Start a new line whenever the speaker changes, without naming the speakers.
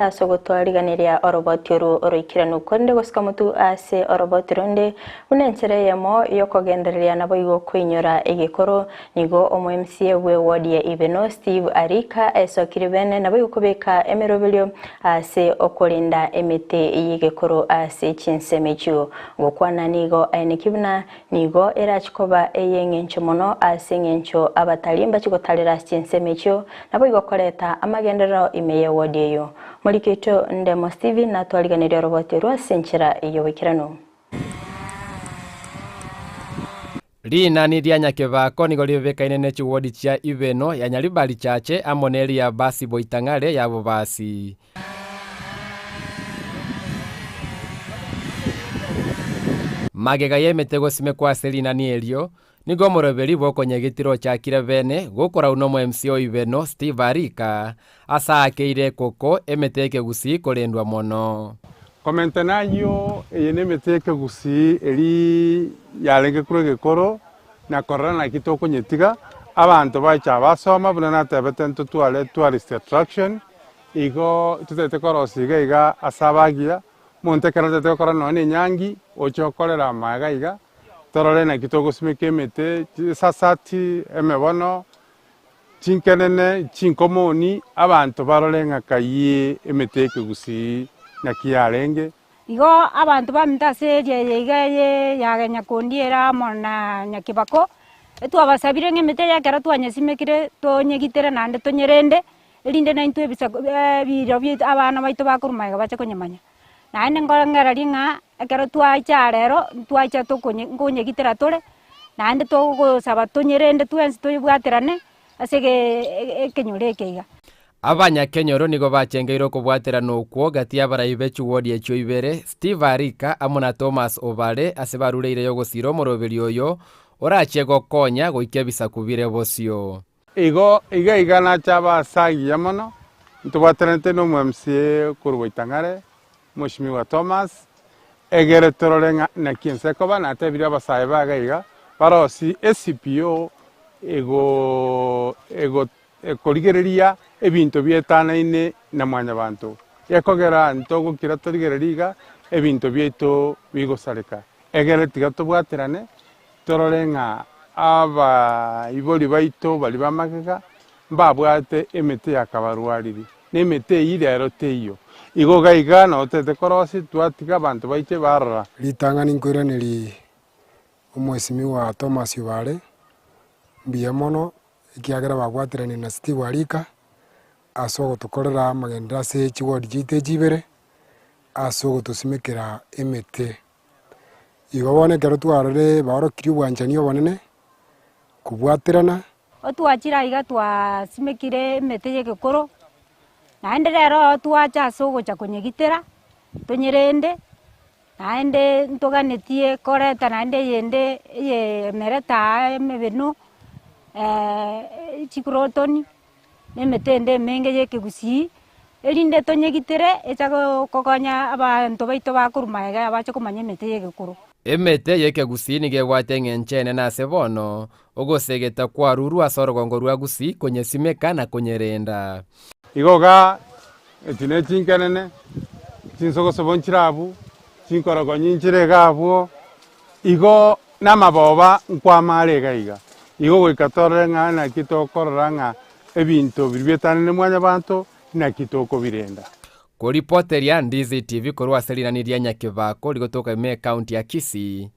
Ase ogotwariganeria oroboti oru oroikeranu, korende gosika motwe ase oroboti ronde, buna enchera eyemo y'okogendereria naboigo koinyora egekoro. Nigo omo MCA bwe ward ya Ibeno Steve Arika esokire bene naboigo kobeka emeroberio ase okorenda emete y'egekoro ase chinsemo echio. Gokwana nigo aeneki buna nigo erachi koba ey'eng'encho mono ase eng'encho abatari mbachi gotarera ase chinsemo echio Naboigo koreta amagenderero ime y'ewodi eyio. Moriki oito Ndemo Stephen natwariganirie oroboti orwo ase enchera y'oboikeranu.
Rinani ria Nyakebako nigo ribebekaine ne chiwodi chia Ibeno ya Nyaribari Chache amo neria Basi Boitang'are ya Bobasi. Magega y'emete gosimekwa ase rinani erio, Nigo omoroberi bw'okonyegetira ochakire bene gokorau nomo-MC o Ibeno, Steve Arika, ase aakeire ekoko emete y'ekegusii korendwa mono.
Komenta nayio, eye nemete y'ekegusii eri yarenge korwa egekoro, na korora naki tokonyetiga, abanto bacha basoma buna natebete ntotware tourist attraction, igo totagete korosia iga iga ase abagiya, omonto ekero otagete gokora nonya na enyangi, oche okorere amaega iga, Torore naki togosimeka emete, chisasati, emebono, chinkenene, chinkomoni, abanto barore ng'a kayie emete y'ekegusii naki yarenge.
Igo abanto baminto ase eria eye iga eye ya Nyakundi ere amo na Nyakibako, etwabasabire ng'a emete eye ekero twanyesimekire tonyegitere naende tonyerende, erinde naintwe ebisaku ebiro biaito abana baito bakorwa magega bache konyemanya. Naende nkorengereria ng'a ekero twaicha rero, ntwaicha tokonye nkonyegitera tore, naende togosaba tonyerende twensi toyebwaterane ase egee ekenyoro eke iga.
Abanyakenyoro nigo bachengeire okobwaterana okwo gati y'abarai be chiwodi echio ibere, Steve Arika amo na Thomas Obare ase barureire y'ogosiira omoroberi oyo orachie gokonya goika ebisaku bire bosio.
Igo iga iga nache abe ase agiya mono, ntobwatanete na omo-MCA korwa Boitang'are, Mweshimiwa Thomas, egere torore ng'a naki ense ekoba, natebirie abasae ba iga iga, barosie eCPO ego ego ekorigereria ebinto bietanaine na mwanyabanto, gekogera ntogokira torigererie iga ebinto biaito bigosareka, egere tiga tobwaterane Torore ng'a abaibori baito baria b'amagega mbabwate emete yakabarwariri, na emete eyio rero teiyo. Igo iga iga notete korosia, twatiga abanto baiche barora.
Ritang'ani nkoiranerie omwesimigwa Thomas Obare mbuya mono ekiagera babwateranie na Steve Arika ase ogotokorera amagenderero ase chiward chiaito echi ibere, ase ogotosimekera emete. Igo bono ekero twarorire baorokirie obwanchani obonene, kobwaterana.
Otwachire aiga twasimekire emete y'egekoro, naende rero twacha ase ogocha konyegitera, tonyerende, naende ntoganetie koreta naende eyende eye emereta aa emebeno, chikrotoni. Na emete ende emenge y'ekegusii, erinde tonyegitere echa kokonya abanto baito bakorwa magega bache komanya emete y'egekoro.
Emete y'ekegusii nigo ebwate eng'encho enene ase bono, ogosegeta kwarurwe ase orogongo rwa Gusii konyesimeka na konyerenda.
Igo iga echi ne chinkenene, chinsogosobo nchire abwo, chinkorogonyi nchire iga abwo, igo namaboba nkwama are iga iga. Igo goika torore ng'a naki tokorora ng'a ebinto biria bietanire mwanyabanto naki tokobirenda.
Koripoteria Ndizi TV korwa ase rinani ria Nyakebako rigotoka ime ekaunti ya Kisii.